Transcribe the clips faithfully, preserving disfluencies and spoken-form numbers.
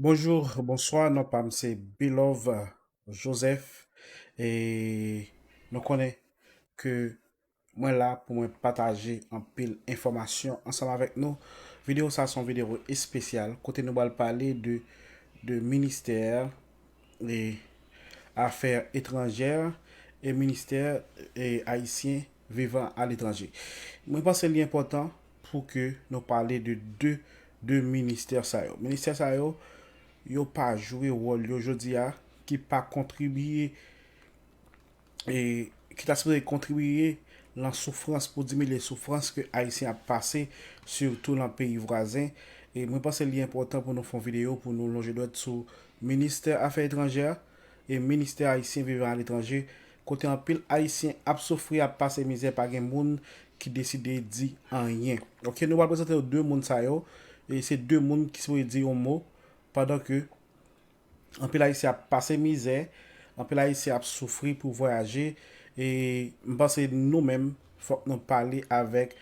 Bonjou, bonswa, non pa m se Belove Joseph. E nou konnen ke mwen la pou mwen pataje anpil enfòmasyon ansanm avèk nou. Videyo sa se yon videyo espesyal kote nou pral pale de, de ministè e afè etranjè e ministè e ayisyen vivan aletranje. Mwen panse li enpòtan pou ke nou pale de de, de ministè sa yo. Ministè sa yo, yo pa jwe wòl yo jodi a, ki pa kontribiye, e ki ta sipoze kontribiye nan soufrans, pou diminye soufrans ke ayisyen ap pase, sitou nan peyi vwazen. E mwen panse li enpòtan pou nou fè yon videyo, pou nou lonje dwèt sou ministè afè etranjè e ministè ayisyen vivan aletranje, kote anpil ayisyen ap soufri, ap pase mizè, pa gen moun ki deside di anyen. Ok, nou pral prezante de moun sa yo, e se de moun ki sipoze di yon mo, pandan ke anpil ayisyen ap pase mizè, anpil ayisyen ap soufri pou vwayaje, e m panse nou menm, fòk nou pale avèk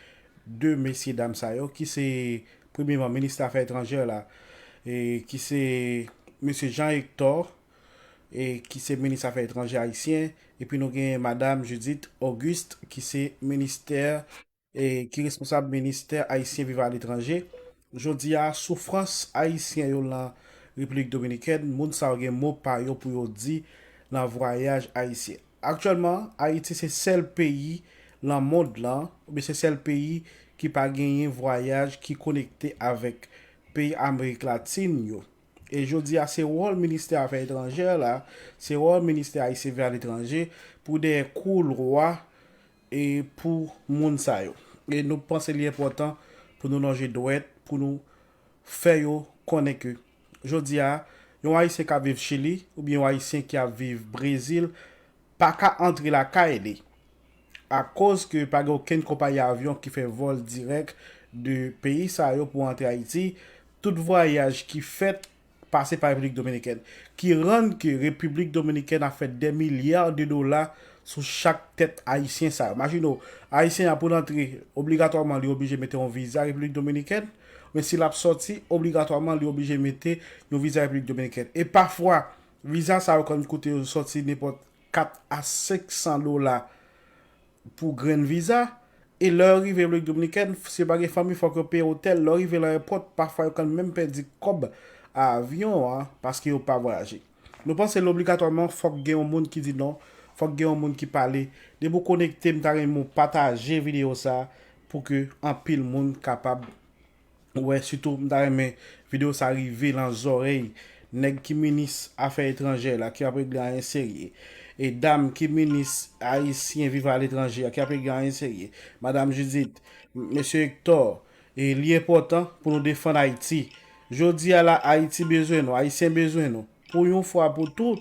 de mesye dam sa yo, ki se, premyeman, minis afè etranjè la, e ki se mesye Jean Hector, e ki se minis afè etranjè ayisyen, epi nou gen madam Judith Auguste, ki se ministè, e ki responsab ministè ayisyen vivan aletranje. Jodi a, soufrans ayisyen yo nan Repiblik Dominikèn, moun sa yo gen mo pa yo pou yo di nan vwayaj ayisyen. Aktyèlman, Ayiti se sèl peyi nan mond lan, oubyen se sèl peyi ki pa genyen vwayaj ki konekte avèk peyi Amerik Latin yo. E jodi a, se wòl ministè afè etranjè la, se wòl ministè ayisyen vivan aletranje pou dèyè koulwa e pou moun sa yo. E nou panse li enpòtan pou nou lonje dwèt, pou nou fè yo konnen ke jodi a, yon ayisyen k ap viv Chili oubyen yon ayisyen ki ap viv Brezil pa ka antre lakay li, akoz ke pa gen okenn konpayi avyon ki fè vòl dirèk de peyi sa yo pou antre Ayiti. Tout vwayaj ki fèt pase pa Repiblik Dominikèn, ki rann ke Repiblik Dominikèn ap fè dè milya de dola sou chak tèt ayisyen sa yo. Imajine w, ayisyen an pou l antre, obligatwaman li oblije mete yon viza Repiblik Dominikèn, men si l ap sòti, obligatwaman li oblije mete yon viza Repiblik Dominikèn. E pafwa, viza sa yo konn koute yo sòti nenpòt kat a senk san dola pou grenn viza. E lè yo rive Repiblik Dominikèn, si yo pa gen fanmi, fòk yo peye otèl. Lè yo rive nan ayewopò, pafwa yo konn menm pèdi kòb avyon an paske yo pa vwayaje. Nou panse l obligatwaman fòk gen yon moun ki di non, fòk gen yon moun ki pale. Depi w konekte, m ta renmen w pataje videyo sa pou ke anpil moun kapab wè, sitou, m ta renmen videyo sa rive nan zòrèy nèg ki minis afè etranjè la, ki ap regle anyen serye. E dam ki minis ayisyen vivan aletranje a, ki ap regle anyen serye. Madam Judith, mesye Hector, e li enpòtan pou nou defann Ayiti. Jodi a la, Ayiti bezwen nou, Ayisyen bezwen nou. Pou yon fwa pou tout,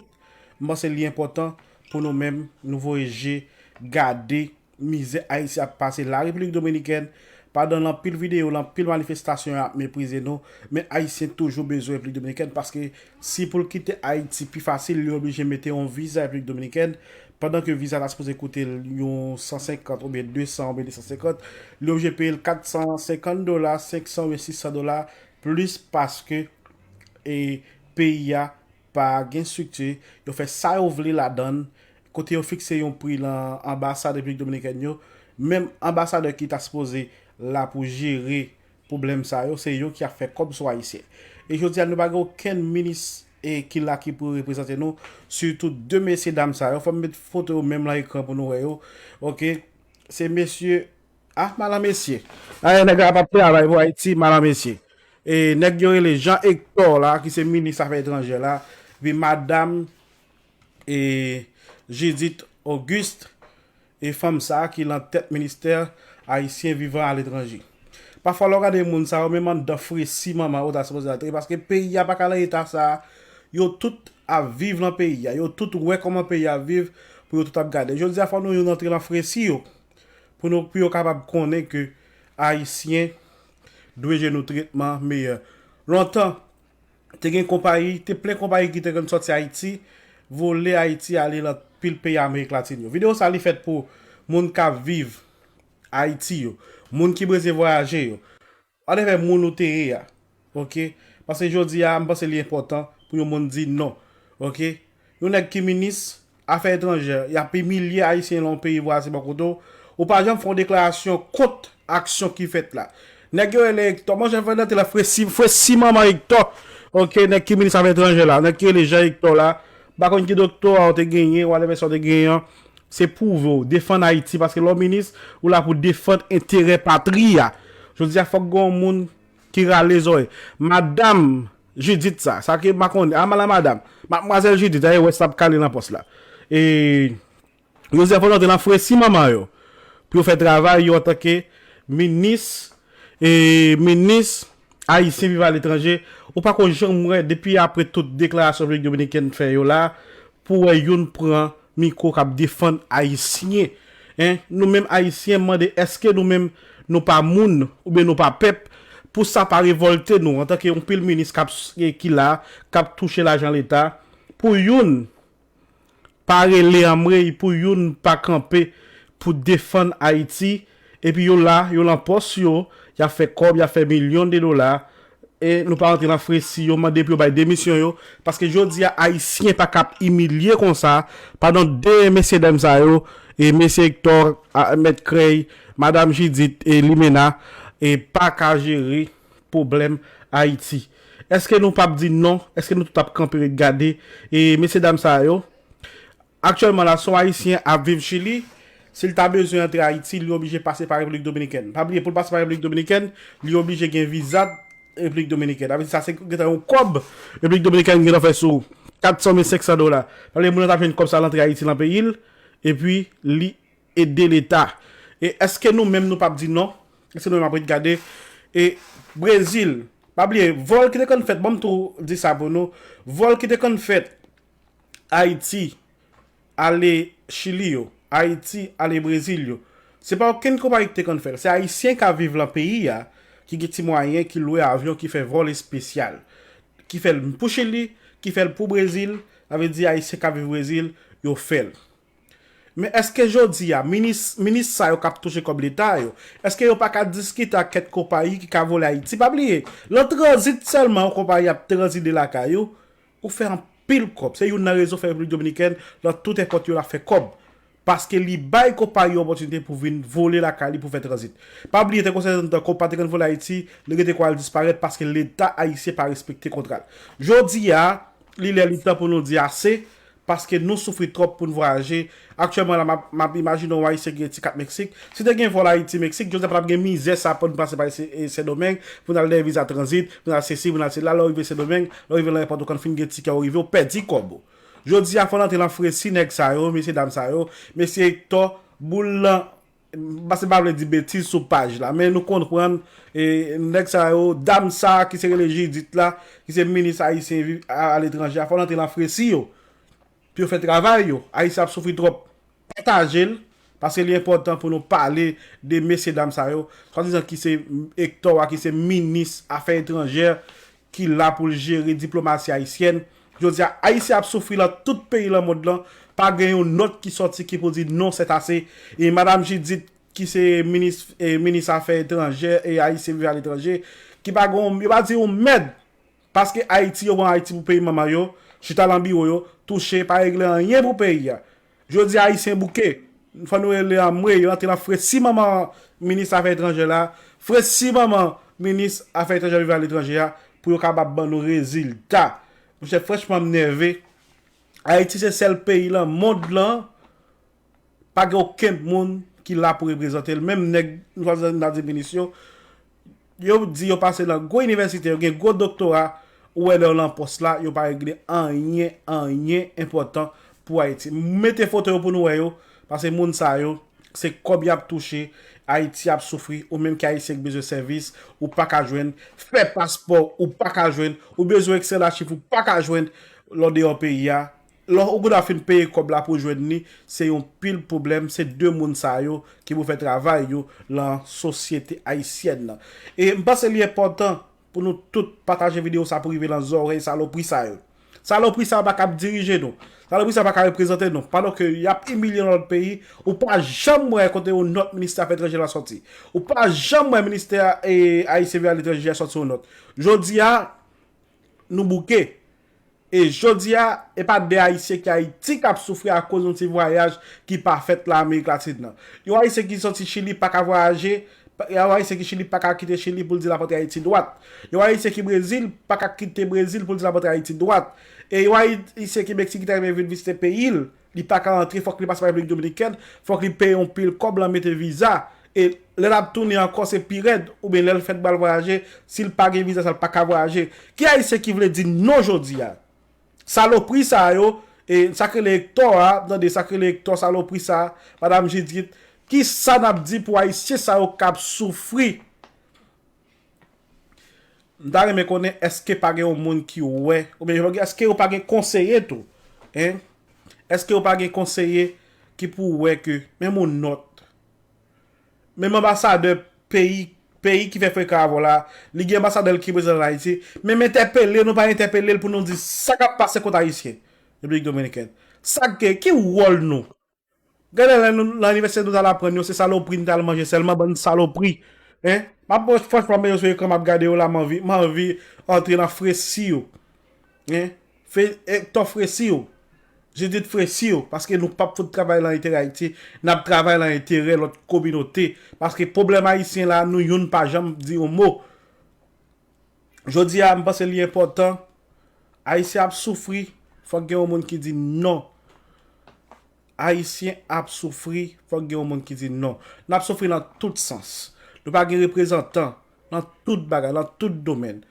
m panse li enpòtan pou nou menm, nou voye je gade mizè Ayisyen ap pase la Repiblik Dominikèn, pandan l anpil videyo, l anpil manifestasyon, y ap meprize nou, men Ayisyen toujou bezwen Repiblik Dominikèn, paske si pou l kite Ayiti pi fasil, li oblije mete yon viza Repiblik Dominikèn, pandan ke viza ta sipoze koute l yon san senkant oubyen de san oubyen de san senkant, li oblije peye l kat san senkant dola, senk san oubyen sis san dola plis, paske, e, peyi a pa gen estrikti, yo fè sa yo vle ladan l, kote yo fikse yon pri lan anbasad Repiblik Dominikèn yo, menm anbasadè ki ta sipoze la pou jere pwoblèm sa yo, se yo ki ap fè kòb sou Ayisyen. E jodi a, nou pa gen okenn minis e ki la ki pou reprezante nou, sitou de mesye dam sa yo. Fò m met foto yo menm lan ekran pou nou wè yo. Ok, se mesye Ah, malan mesye. Dayè nèg la p ap travay pou Ayiti, malan mesye. E nèg yo rele Jean Hector la, ki se minis afè etranjè la, epi madam, e, Judith Auguste, e fanm sa a ki lan tèt ministè ayisyen vivan aletranje. Pafwa, lè w gade moun sa yo, menm anndan fresi manman yo ta sipoze antre, paske peyi a pa ka lan eta sa a. Yo tout ap viv lan peyi a, yo tout wè kòman peyi a ap viv, pou yo tout ap gade. Jodi a, fò nou youn antre lan fresi yo. Pou nou, pou yo kapab konnen ke Ayisyen dwe jwenn yon tretman meyè. Lontan, te gen konpayi, te plen konpayi ki te konn sòti Ayiti, vole Ayiti, ale lan pil peyi Amerik Latin yo. Videyo sa, li fèt pou moun k ap viv Ayiti yo, moun ki bezwen vwayaje yo. Anlè fè moun ou te ye a. Ok? Paske jodi a, m panse li enpòtan pou yon moun di non. Oke? Yon nèg ki minis afè etranjè, y ap imilye Ayisyen lan yon peyi vwazen bò kote w. Ou pa janm fè yon deklarasyon kont aksyon ki fèt la. Nèg yo rele Hector, mwen jan fè nante la fresi, fresi manman Hector. Oke, nèg ki minis afè etranjè la, nèg ki rele Jean Hector la. M pa konn ki doktora w te genyen, whatever sa w te genyen an. Se pwouve w defann Ayiti, paske lè w minis, ou la pou defann enterè patri a. Jodi a, fòk gen yon moun ki rale zòrèy. Madanm Judith sa, sa ke m pa konnen, a la madanm, madmwazèl Judith, a, e wè sa ap kale nan pòs la. E Joseph Honoré nan fresi manman yo pou yo fè travay yo antanke minis, e minis ayisyen viv aletranje. Ou pako janm wè, depi apre tout deklarasyon Repiblik Dominikèn fè yo la, pou wè youn pran mikwo k ap defann ayisyen. En, nou menm ayisyen mande, èske nou menm nou pa moun oubyen nou pa pèp? Pou sa pa revòlte nou antanke yon pil minis k ap, ki la, k ap touche lajan leta, pou youn pa rele anmwey, pou youn pa kanpe pou defann Ayiti, epi yo la, yo lan pòs yo, y ap fè kòb, y ap fè milyon de dola, e nou pa rantre nan fresi, yo mande pou yo bay demisyon yo, paske jodi a Ayisyen pa kap imilye konsa, pandan de mesye dam sa yo, e mesye Hector, a, mèt Krèy, madanm Judith e Limena, e pa ka jere pwoblèm Ayiti. Èske nou p ap di non? Èske nou tout ap kanpe ret gade? E mesye dam sa yo, aktyèlman la, si yon Ayisyen ap viv Chili, si l ta bezwen antre Ayiti, li oblije pase pa Repiblik Dominikèn. Pa bliye, pou l pase pa Repiblik Dominikèn, li oblije gen viza Repiblik Dominikèn. Sa vle di sa se gentan yon kòb Repiblik Dominikèn gentan fè sou kat san mil senk san dola. Sa vle di moun nan t ap jwenn kòb sa l antre Ayiti lan peyi l, epi li ede leta. E èske nou menm nou p ap di non? Èske nou menm ap ret gade? E Brezil, pa bliye, vòl ki te konn fèt, ban m tou di sa pou nou, vòl ki te konn fèt Ayiti ale Chili yo, Ayiti ale Brezil yo, se pa okenn konpayi ki te konn fè l. Se Ayisyen k ap viv lan peyi a, ki gen ti mwayen, ki lwe avyon, ki fè vòl espesyal, ki fè l pou Chili, ki fè l pou Brezil. Sa vle di Ayisyen k ap viv Brezil, yo fè l. Men èske jodi a, minis, minis sa yo k ap touche kòb leta yo, èske yo pa ka diskite ak kèk konpayi ki ka vole Ayiti? Pa bliye, lan tranzit sèlman yon konpayi ap tranzite lakay ou, ou fè anpil kòb. Se youn nan rezon fè Repiblik Dominikèn, lan tout èpòt yo, l ap fè kòb. Paske li bay konpayi yo opòtinite pou vin vole lakay li pou fè tranzit. Pa bliye, te gon sèten tan, kòb pa te konn vole Ayiti, li rete kwa l disparèt paske leta ayisyen pa respekte kontra l. Jodi a, li lè li tan pou nou di ase, paske nou soufri twòp pou n vwayaje. Aktyèlman la, m ap, m ap imajine yon Ayisyen ki gen ti kat Meksik. Si te gen vòl Ayiti-Meksik, jodi a pa t ap gen mizè sa pou n pase pa Sen-, e, Sendomeng, pou n al dèyè viza tranzit, pou n al sesi, pou n al sela. Lè w rive Sendomeng, lè w rive lan èpòt, ou konn fin gen tikè, ou rive, ou pèdi kòb ou. Jodi a, fò n antre lan fresi nèg sa yo, mesye dam sa yo, mesye Hector, boul lan, paske m pa vle di betiz sou paj la, men nou konprann, e, nèg sa yo, dam sa ki se rele Judith la, ki se minis ayisyen viv a, aletranje a, fò n antre lan fresi yo, pou yo fè travay yo. Ayisyen ap soufri twòp. Pataje l, paske li enpòtan pou nou pale de mesye dam sa yo, swadizan ki se Hector a, ki se minis afè etranjè, ki la pou l jere diplomasi ayisyèn. Jodi a, Ayisyen ap soufri lan tout peyi lan mond lan. Pa gen yon nòt ki sòti ki pou di non, c'est assez. E madanm Judith, ki se minis, e minis afè etranjè e Ayisyen viv aletranje, ki pa gen, yo pa di yon mèd. Paske Ayiti, yo pran Ayiti pou peyi manman yo, chita lan biwo yo, touche, pa regle anyen pou peyi a. Jodi a, Ayisyen bouke. Fò nou rele anmwey, yo antre lan fresi manman minis afè etranjè la, fresi manman minis afè etranjè viv aletranje a, pou yo kapab ban nou rezilta. Monchè, franchman, m nève. Ayiti se sèl peyi lan mond lan, pa gen okenn moun ki la pou reprezante l. Menm nèg, nou swadizan n a di minis yo, yo di yo pase lan gwo inivèsite, yo gen gwo doktora, ou wè lè yo lan pòs la, yo pa regle anyen, anyen enpòtan pou Ayiti. Mete foto yo pou nou wè yo, paske moun sa yo, se kòb y ap touche, Ayiti ap soufri, ou menm ki Ayisyen ki bezwen sèvis, ou pa ka jwenn, fè paspò, ou pa ka jwenn, ou bezwen ekstè lachif, ou pa ka jwenn, lè w deyò peyi a, lè w gen dwa fin peye kòb la pou w jwenn li, se yon pil pwoblèm, se de moun sa yo ki pou fè travay yo lan sosyete ayisyèn nan. E m panse li enpòtan pou nou tout pataje videyo sa pou rive lan zòrèy salopri sa yo. Salopri sa yo pa kab dirije nou. Salopri sa yo pa ka reprezante nou. Pandan ke y ap imilye nan lòt peyi, ou pa janm wè kote yon nòt ministè afè etranjè la sòti. Ou pa janm wè ministè, e, ayisyen viv aletranje a sòti yon nòt. Jodi a, nou bouke. E jodi a, e pa de Ayisyen ki Ayiti k ap soufri akoz yon ti vwayaj ki pa fèt la Amerik Latin nan. Yon Ayisyen ki soti Chili pa ka vwayaje, pa- yon Ayisyen ki Chili pa ka kite Chili pou l di l ap antre Ayiti dwat. Yon Ayisyen ki Brezil pa ka kite Brezil pou l di l ap antre Ayiti dwat. E yon Ayisyen ki Meksik ki ta renmen vin vizite peyi l, li pa ka antre, fòk li pase pa Repiblik Dominikèn, fòk li peye yon pil kòb lan mete viza. E lè l ap tounen ankò, se pi rèd, oubyen lè l fèt pral vwayaje, si l pa gen viza, sa l pa ka vwayaje. Ki Ayisyen ki vle di non jodi a? Salopri sa yo, e sa k rele Hector a, tande sa k rele Hector, salopri sa, Madam Judith, ki sa n ap di pou Ayisyen sa yo k ap soufri? M ta renmen konnen èske pa gen yon moun ki wè, oubyen èske yo pa gen konseye tou? Hein? Èske yo pa gen konseye ki pou wè ke menm yon nòt, menm anbasadè peyi, peyi ki fè frekan avè w la, li gen anbasadè l ki prezan an Ayiti, menm entèpele, nou pa entèpele l pou nou di sa k ap pase kont Ayisyen, Repiblik Dominikèn. Sa k gen, ki wòl nou? Gade lè nou nan inivèsite nou t al aprann yo, se salopri n t al manje sèlman, bann salopri. Hein? M ap, franchman, men yo sou ekran, m ap gade yo la, m anvi, m anvi antre nan fresi yo. Hein? Fe, Hector fresi yo. Judith fresi yo. Paske nou p ap fout travay lan enterè Ayiti, n ap travay lan enterè lòt kominote. Paske pwoblèm ayisyen la, nou youn pa janm di yon mo. Jodi a, m panse li enpòtan. Ayisyen ap soufri, fòk gen yon moun ki di non. Ayisyen ap soufri, fòk gen yon moun ki di non. N ap soufri nan tout sans. Nou pa gen reprezantan nan tout bagay, nan tout domèn.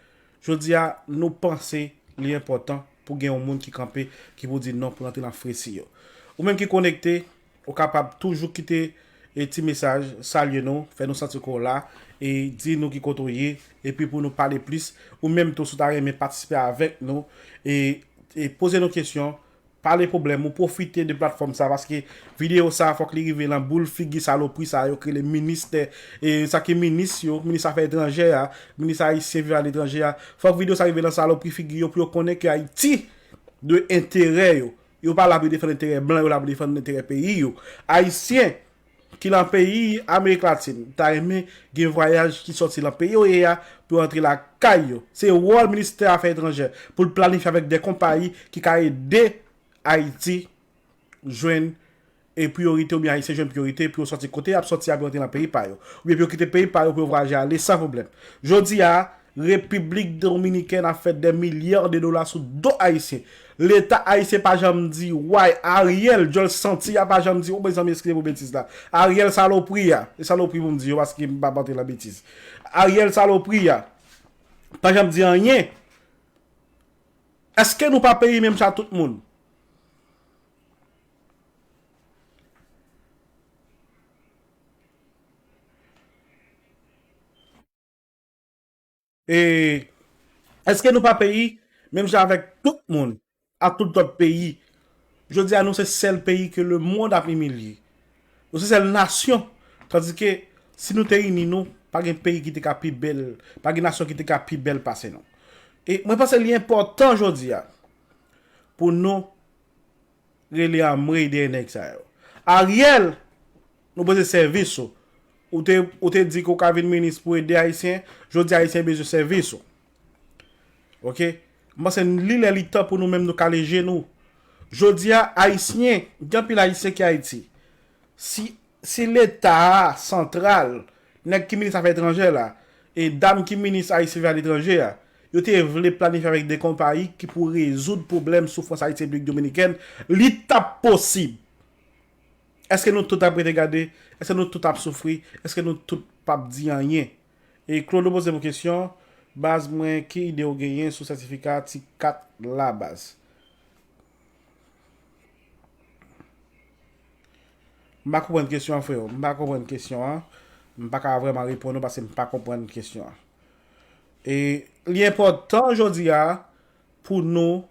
Jodi a, nou panse li enpòtan pou gen yon moun ki kanpe, ki pou di non, pou rantre nan fresi yo. Ou menm ki konekte, ou kapab toujou kite e ti mesaj, salye nou, fè nou santi ke w la, e di nou ki kote w ye, epi pou nou pale plis, ou menm tou si w ta renmen patisipe avèk nou, e, e poze nou kesyon, pale pwoblèm ou, pwofite de platfòm sa, paske videyo sa fòk li rive nan boul figi salopri sa yo k rele ministè, e sa ki minis yo, minis afè etranjè a, minis ayisyen viv aletranje a, fòk videyo sa rive nan salopri figi yo pou yo konnen ke Ayiti de enterè yo. Yo pa la pou yo defann enterè blan, yo la pou defann enterè peyi yo. Ayisyen ki lan peyi Amerik Latin ta renmen gen vwayaj ki sòti lan peyi yo ye a pou yo antre lakay yo. Se wòl ministè afè etranjè pou l planifye avèk de konpayi ki ka ede Ayiti jwenn e priyorite oubyen Ayisyen jwenn priyorite pou yo sòti kote y ap sòti a pou yo antre nan peyi pa yo. Oubyen pou yo kite peyi pa yo pou yo vwayaje ale san pwoblèm. Jodi a, Repiblik Dominikèn ap fè dè milya de dola sou do Ayisyen. Leta ayisyen pa janm di way. Ariel, djòl santi a, pa janm di, o mezanmi, eskize pou betiz la. Ariel salopri a, e salopri pou m di yo paske m p ap antre lan betiz. Ariel salopri a, pa janm di anyen. Èske nou pa peyi menm jan tout moun? E èske nou pa peyi menm jan avèk tout moun, ak tout lòt peyi? Jodi a, nou se sèl peyi ke lemonn ap imilye. Nou se sèl nasyon. Tandike, si nou te ini nou, pa gen peyi ki te ka pi bèl, pa gen nasyon ki te ka pi bèl pase nou. E mwen panse li enpòtan jodi a pou nou rele anmwey dèyè nèg sa yo. Ariel, nou bezwen sèvis ou. Ou te, ou te di ke w ka vin minis pou ede Ayisyen, jodi a Ayisyen bezwen sèvis ou. Oke? M panse li lè li tan pou nou menm nou kale je nou. Jodi a, Ayisyen, gen anpil Ayisyen ki Ayiti. Si, si Leta a santral, nèg ki minis afè etranjè la, e dam ki minis Ayisyen viv aletranje a, yo te vle planifye avèk de konpayi ki pou rezoud pwoblèm soufrans Ayiti Repiblik Dominikèn, li t ap posib. Èske nou tout ap rete gade? Èske nou tout ap soufri? Èske nou tout p ap di anyen? E Claude poze m kesyon, baz mwen, ki ide w genyen sou sètifika ti kat la, baz? M pa konprann kesyon an, freo. M pa konprann kesyon an. M pa ka vrèman reponn ou paske m pa konprann kesyon an. E li enpòtan jodi a pou nou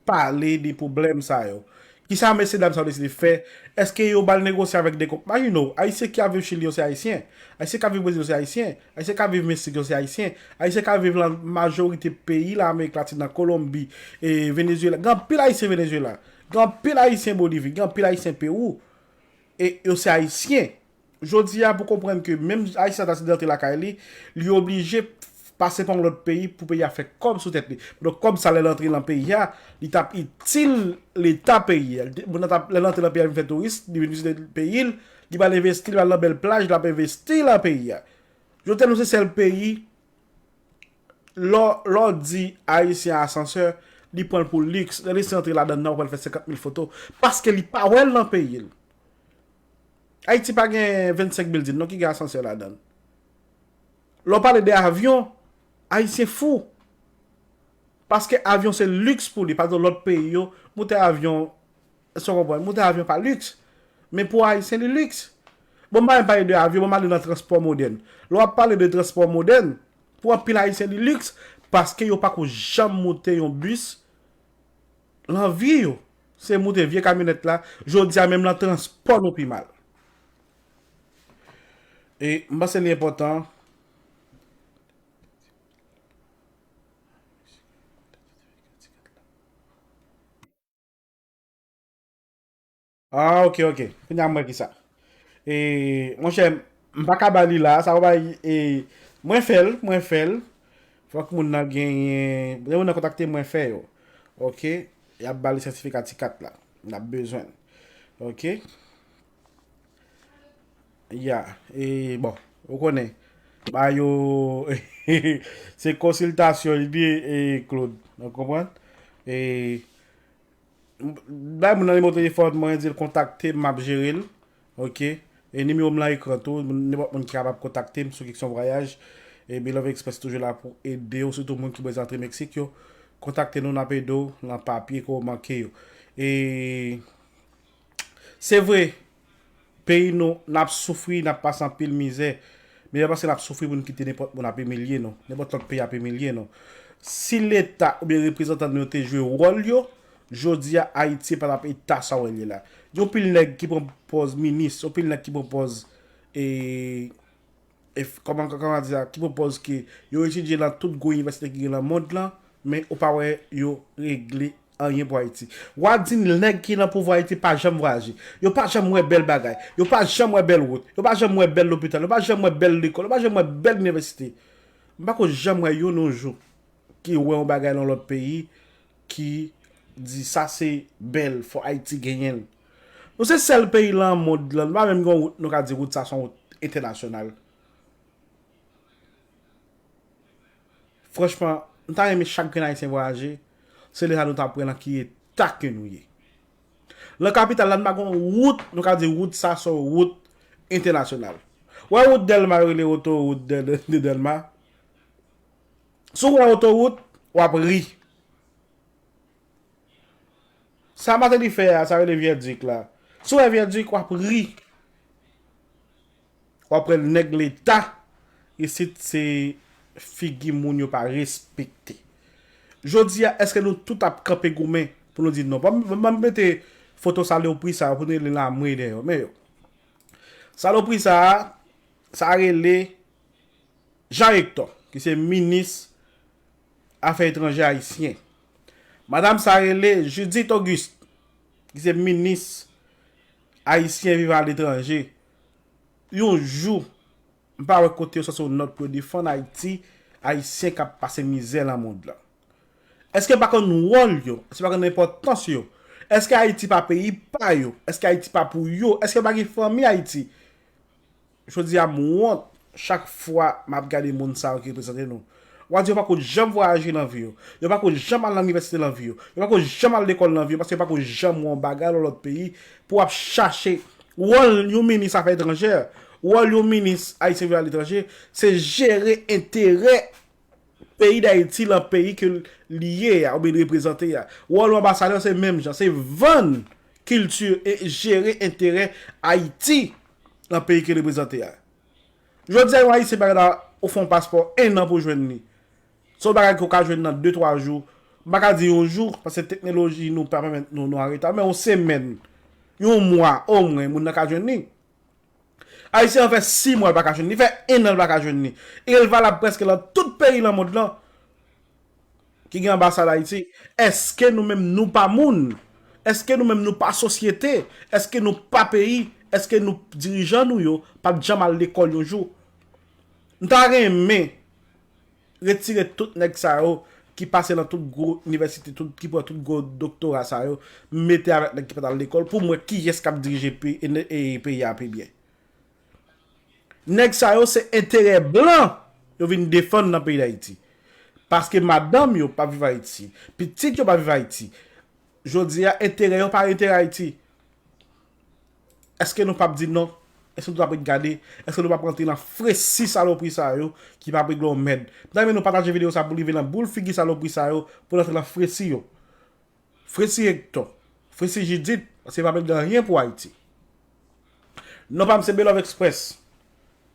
pale de pwoblèm sa yo. Kisa mesye dam sa yo deside fè? Èske yo ba l negosye avèk de konp-, imajine w, Ayisyen ki ap viv Chili yo se Ayisyen. Ayisyen k ap viv Brezil yo se Ayisyen. Ayisyen k ap viv Meksik yo se Ayisyen. Ayisyen k ap viv lan majorite peyi la Amerik Latin nan, Kolonbi, e Venezuela. Gen anpil Ayisyen Venezuela. Gen anpil Ayisyen Bolivi. Gen anpil Ayisyen Pewou. E yo se Ayisyen. Jodi a, pou konprann ke menm Ayisyen an ta deside rantre lakay li, li oblije pase pa yon lòt peyi pou peyi a fè kòb sou tèt li. Donk, kòb sa, lè l antre nan peyi a, li t ap itil Leta peyi a. Li te- Moun nan t ap, lè l antre nan peyi a, vin fè touris, li vin vizite peyi l, li pral envesti, li pral nan bèl plaj, li ap envesti nan peyi a. Jodi a, nou se sèl peyi, lè w- lè w di Ayisyen asansè, li pran l pou liks. Lè li antre ladan nan, w pral fè senkant mil foto. Paske li pa wè l nan peyi l. Ayiti pa gen vennsenk bilding, non, ki gen asansè ladan l. Lè w pale de avyon, Ayisyen fou. Paske avyon se liks pou li. Pa egzanp, lòt peyi yo, moute avyon, èske w konprann? Moute avyon pa liks. Men pou Ayisyen, li liks. Bon, m pa menm pale de avyon, bon, m ale nan transpò modèn. Lè w ap pale de transpò modèn, pou anpil Ayisyen, li liks. Paske yo pako janm moute yon bis nan vi yo. Se moute vye kamyonèt la. Jodi a, menm nan transpò, nou pi mal. E m panse li enpòtan. Ah, ok, ok. Kounye a m wè ki sa. E, monchè, m pa ka ba li la, sa w bay, e, mwen fè l, mwen fè l. Fòk moun nan genyen, lè moun nan kontakte mwen fè yo. Ok? Y ap ba li sètifika ti kat la. N ap bezwen l. Ok? Ya, e, bon, ou konnen. Ba yo, se konsiltasyon li ye, e, Claude. Ou konprann? E, bay moun nan nimewo telefòn mwen, di l kontakte m, m ap jere l. Ok? E nimewo m lan ekran tou, moun- nenpòt moun ki kapab kontakte m sou kesyon vwayaj. E Beloved Express toujou la pou ede w, sitou moun ki bezwen antre Meksik yo. Kontakte nou, n ap ede w nan papye ke w manke yo. E se vre, peyi nou, n ap soufri, n ap pase anpil mizè. Mizè paske n ap soufri pou n kite nenpòt moun ap imilye nou, nenpòt lòt peyi ap imilye nou. Si Leta oubyen reprezantan nou yo te jwe wòl yo, jodi a Ayiti pa t ap eta sa w wè l ye la. Yon pil nèg ki pran pòz minis, yon pil nèg ki pran pòz, e, e, kòman, kòman di sa, ki pran pòz ke yo etidye nan tout gwo inivèsite ki gen nan mond lan, men ou pa wè yo regle anyen pou Ayiti. W a di nèg ki nan pouvwa Ayiti pa janm vwayaje. Yo pa janm wè bèl bagay. Yo pa janm wè bèl wout. Yo pa janm wè bèl lopital. Yo pa janm wè bèl lekòl. Yo pa janm wè bèl inivèsite. M pako janm wè youn yon jou ki wè yon bagay nan lòt peyi ki di sa se bèl, fò Ayiti genyen l. Nou se sèl peyi nan mond lan, nou pa menm gen yon wout, nou ka di wout sa se yon wout entènasyonal. Franchman, m ta renmen chak grenn Ayisyen vwayaje, se lè sa nou ta pran nan ki eta ke nou ye. Nan kapital la, nou pa gen yon wout, nou ka di wout sa se yon wout entènasyonal. Wè wout Dèlma yo rele otowout de, de, de Dèlma. Si w wè otowout, w ap ri. Sa Martelly fè a, sa rele vyèdik la. Si w wè vyèdik, w ap ri. W ap wè nèg Leta, isit se figi moun yo pa respekte. Jodi a, èske nou tout ap kanpe goumen pou nou di non? Ban m, ban m mete foto salopri sa yo pou nou rele lamwe dèyè yo. Men yo. Salopri sa a, sa rele Jean Hector, ki se minis afè etranjè ayisyen. Madanm sa rele Judith Auguste, ki se minis ayisyen viv aletranje. Yon jou, m pa wè kote yo sòti yon nòt pou yo defann Ayiti, Ayisyen k ap pase mizè nan mond lan. Èske yo pa konn wòl yo? Èske yo pa konn enpòtans yo? Èske Ayiti pa peyi pa yo? Èske Ayiti pa pou yo? Èske yo pa gen fanmi Ayiti? Jodi a, m wont chak fwa m ap gade moun sa yo ki reprezante nou. W a di yo pako janm vwayaje nan vi yo. Yo pako janm al nan inivèsite nan vi yo. Yo pako janm al lekòl nan vi yo, paske yo pako janm wè yon bagay nan lòt peyi pou w ap chache wòl yon minis afè etranjè, wòl yon minis ayisyen viv aletranje, se jere enterè peyi Dayiti lan peyi ke li ye a, oubyen li reprezante a. Wòl yon anbasadè se menm jan, se vann kilti e jere enterè Ayiti lan peyi ke li reprezante a. Jodi a, yon Ayisyen pa ka ta ofri yon paspò en an pou jwenn li. Se yon bagay ke w ka jwenn nan de, twa jou. M pa ka di yon jou, paske teknoloji nou pa pèmèt nou, nou an reta, men yon semèn, yon mwa, omwen, moun nan ka jwenn li. Ayisyen an fè sis mwa l pa ka jwenn li, fè en an l pa ka jwenn li. E l valab prèske lan tout peyi lan mond lan ki gen anbasad Ayiti. Èske nou menm nou pa moun? Èske nou menm nou pa sosyete? Èske nou pa peyi? Èske nou dirijan nou yo pa t janm al lekòl yon jou? M ta renmen retire tout nèg sa yo ki pase nan tout gwo inivèsite, tout, ki pran tout gwo doktora sa yo, mete avèk nèg ki pa t al lekòl, pou m wè kiyès k ap dirije pe-, e, e, peyi a pi byen. Nèg sa yo se enterè blan yo vin defann nan peyi Dayiti. Paske madanm yo pa viv Ayiti, pitit yo pa viv Ayiti. Jodi a, enterè yo pa enterè Ayiti. Èske nou p ap di non? Èske nou p ap ret gade? Èske nou p ap rantre nan fresi salopri sa yo ki p ap regle yon mèd? M ta renmen nou pataje videyo sa pou rive nan boul figi salopri sa yo, pou n antre nan fresi yo. Fresi Hector, fresi Judith, paske yo p ap regle anyen pou Ayiti. Non pa m se Belove Express.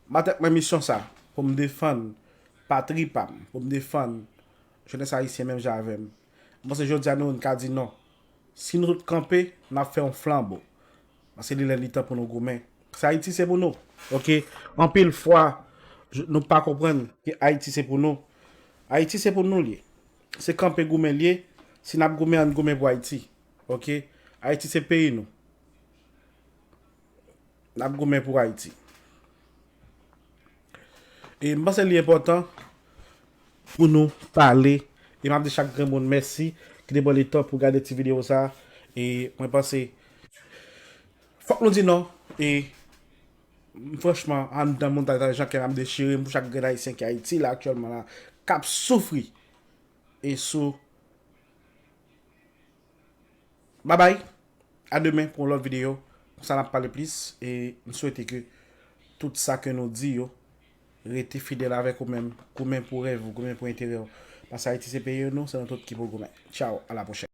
M ba tèt mwen misyon sa, pou m defann patri pa m, pou m defann jenès ayisyen menm jan avè m. M panse jodi a nou menm ka di non. Si nou tout kanpe, n ap fè yon flanbo. Paske li lè li tan pou nou goumen. Paske Ayiti se pou nou. Oke? Anpil fwa, j-, nou pa konprann ke Ayiti se pou nou. Ayiti se pou nou li ye. Se kanpe goumen li ye. Si n ap goumen, ann goumen pou Ayiti. Oke? Ayiti se peyi nou. N ap goumen pou Ayiti. E m panse li enpòtan pou nou pale. E m ap di chak grenn moun mèsi ki te pran letan pou gade ti videyo sa. E mwen panse, fòk nou di non. E m, franchman, anndan mwen, ta, ta, jan kè m ap dechire m pou chak grenn Ayisyen ki Ayiti la, aktyèlman la, k ap soufri. E sou Babay, a demen pou yon lòt videyo. Konsa n ap pale plis. E m swete ke tout sa ke nou di yo rete fidèl avèk ou menm. Goumen pou rèv ou, goumen pou enterè w. Paske Ayiti se peyi nou, se nou tout ki pou goumen. Tchaw, a la pwochèn.